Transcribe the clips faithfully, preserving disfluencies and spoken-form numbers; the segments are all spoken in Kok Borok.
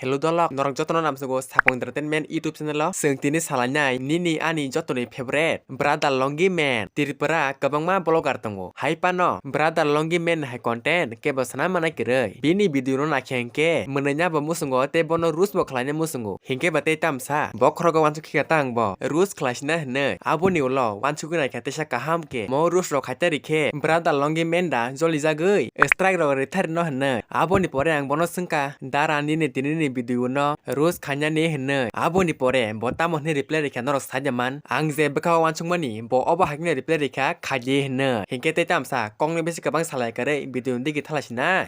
Hello dolok, norok jotono namsugo Sapung Entertainment YouTube channel o. Chwng tini salainai nini ani jotoni favorite brother Longi Man. Tripura kwbangma vlogger tongo. Hai phano brother Longi Man hai content kebo sana mana kwrwi. Bini video no naikhe hinkhe mwnwina bo muchungo tei bono roast bo khlaina muchungo. Hinkhe ba tei tamsa bokhorogo wansuk khika tang bo roast khlaisina hinwi. Aboni ulo wansugwi naikha teisa kaham khe mo roast rok khaita rikhe brother Longi Man da jolijagwi strike rok rithari no hinwi. Aboni pore ang bono swngkha, "Dara, nini tini ni video no roast khainani?" hinwi. Aboni pore bo tamo hinwi reply rikha norok saida man. Ang je bwkha o wansukmani bo obo hai kheno reply rikha, "Khaidi," hinwi. Hinkhe tei tamsa kokni bisi kwbang salai kwrwi video ni digi thalaisinai.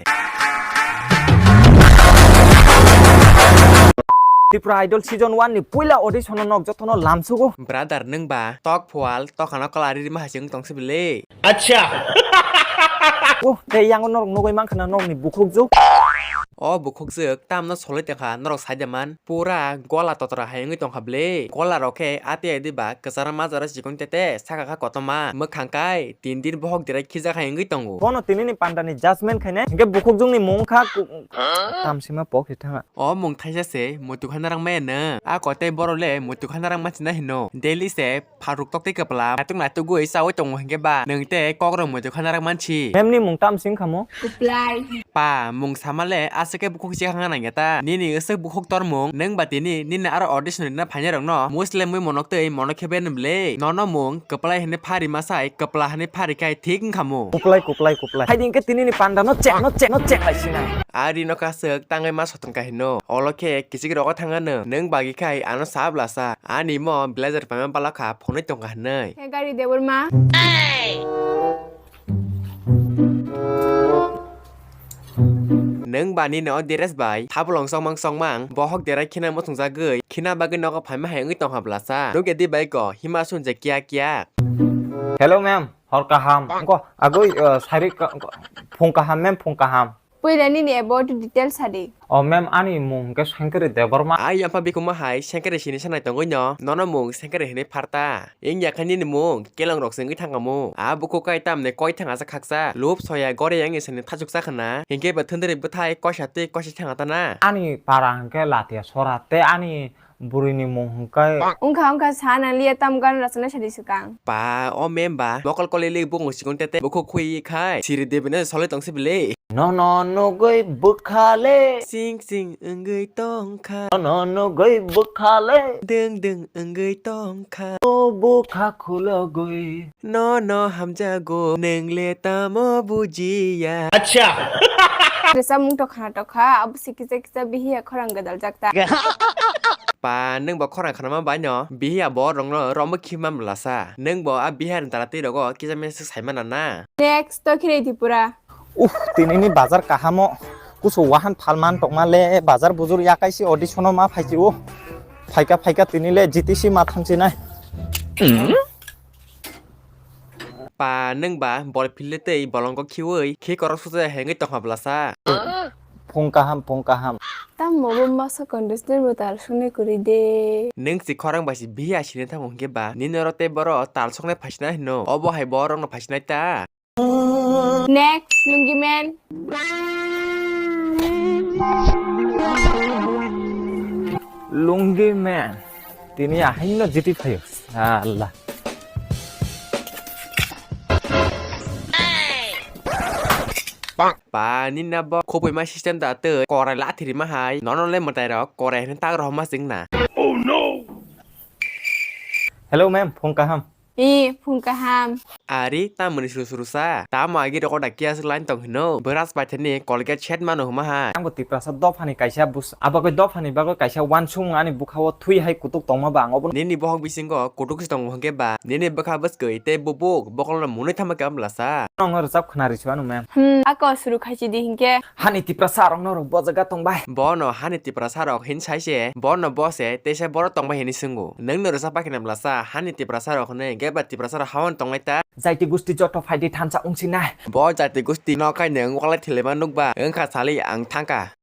Tripura Idol season one ni puila audition o nok jotono lamsugo. Brother, nwng ba tok phual tokhano kwlari rima hai se wng tong sibili. Acha. Oh, tei yango norok nugwi mankha na nokni bukhukjwk. O bukhukjwk tamno soloi tongkha norok saida man. Pura gola totra hai wngwi tongkha ble. Gola rok khe ati adi ba kwcharo majaro chikon tete saka kha kotorma. Mwkhang kai tin din bohok derai khijak hai wngwi tongo. Bono tini ni panda ni judgment khainai. Hinkhe bukhukjwk ni mung kha ku-, tamsima pok se thanga. O mung thaisa se muitu kha narang maya nw. A kotai borok le muitu kha narang machina hino. Daily se pharuk tok tei kwpla naituk naitugwi chaui tongo hinkhe ba nwng tei kok rok muitu kha narang mansi. Mem ni mung tam sing khamo? Kwplai. Pa, mung sama le aswk khe bukhuk se khang nangya ta. Nini aswk bukhuk tormung, nwng ba tini nini aro audition rina phainai rokno musle mui monok tei monok khe ben ble. Nono mung kwplai hwnwi phari masai, kwpla hwnwi phari khai thik wngkha mung. Kwplai, kwplai, kwplai. Hai di hinkhe tini ni panda no chek, no chek, no chek lai sinai. Ari no kaswk tangwi ma sotong kahino. Olo khe kichik rogo thangano. Nwng bagi khai ano sa bwlasa. Ani mo blazer paima balakha phunui tongkha hinui. He gari Debbarma. Nwng bani no dress bai thabolong songmang songmang bohok derai khina muchungjagwi khina bagwi nogo phaima hai wngwi tongkha bwlasa. Nugya di bai ko hima sun je kiya kiya. Hello ma'am, hor kaham. Ko agoi, uh, sari ka-, phung kaham ma'am, phung kaham. Puila nini about details sadi. O ma'am, ani mung hwnkhe Sengkari Debbarma. Ai yapha bikuma hai Sengkari sini sanai tongwi no, nono mung Sengkari hinui pharta. Wngya kha nini mung kelong rok se wngwi thangkha mung. A bukhuk kai tamni koi thang asa khaksa. Lup soya gore yang isani thachuk sa khna. Hinkhe bo thundri bwthai koisa twi koisa thang ata na. Ani para hwnkhe Latia Sora tei ani bwrwini mung hwnkhe. Wngkha wngkha sa nang liya tam gan rachana sadi swkang. Pa o mem ba mokol koli li bung sikon tete bukhuk khui khai siri debi no soloi tong sibili. Nono nugwi bwkha le. Sing sing wngwi tongkha. Nono nugwi bwkha le. Deng deng wngwi tongkha. O bwkha khulogwi. Nono hamjago, nwng le tamo bujiya. Acha. Rwchapmung tokha na tokha, abo se kisa kisa bihiya khorang gwdaljak ta. Pa, nwng bo khorang khanama bai no, bihiya bo rong no romwi khima mlasa. Nwng bo a bihiya ni dara twi rogo kisa mesa sai mana na. Next, to khirei Tripura. Uff, tini ni bazar kahamo kusu wahan phalman tongma le, bazar bujur yakaisi audition o ma phaisi o. Phaika phaika tini le G T C ma thangsinai. Pa nwng ba bol phille tei bolongo khiwi khi korok suja hengwi tongkha bwlasa. Phung kaham, phung kaham. Tamo bo masa conditioner bo tal songni kwrwi de. Nwng si khorang bai si bihi asini thango hinkhe ba nini oro tei boro tal soknai phaisina hino. Obo hai borok no phaisinai ta. Next, Lungi Man. Lungi Man. Tini ahaino jiti phaio. Allah. Pa, nini na bo khupui ma system da tei korai la thiri ma hai. Nono le mwtai rok korai hwnwi tak rohorma chwng na. Oh no! Hello, ma'am, phung kaham. Ee, phung kaham. Ari, tamoni suru suru sa? Tamo agi roko da kiya se line tong hino? Brush paithani Colgate set mano huma hai. Ang bo Tiprasa dophani kaisa bus-, abagwi dophani bagwi kaisa wansung ani bwkha-o thwi hai kutuk tongma ba ang obo. Nini bohok bisingo kutuk se tongo hwnkhe ba? Nini bwkha bwskwi tei bubuk bokolno munui thangma khe amlasa. Ang rwchap khna rw si ano ma'am. Hmm, ako suru khaisi di hinkhe. Hani Tiprasa rokno rok bo jaga tong bai. Bono hani Tiprasa rok hin sai se, bono bo se, teisa boro tong bai hinwi swngo. Nwng no rwchap pakhina bwlasa, hani Tiprasa rok hwnwi, geba Tiprasa rok hawan tong lai ta? Jaiti gusti joto phaidi thansa wngsinai. Bo jaiti gusti no kai nwng walai thilima nukba, wngkha sali ang thangkha.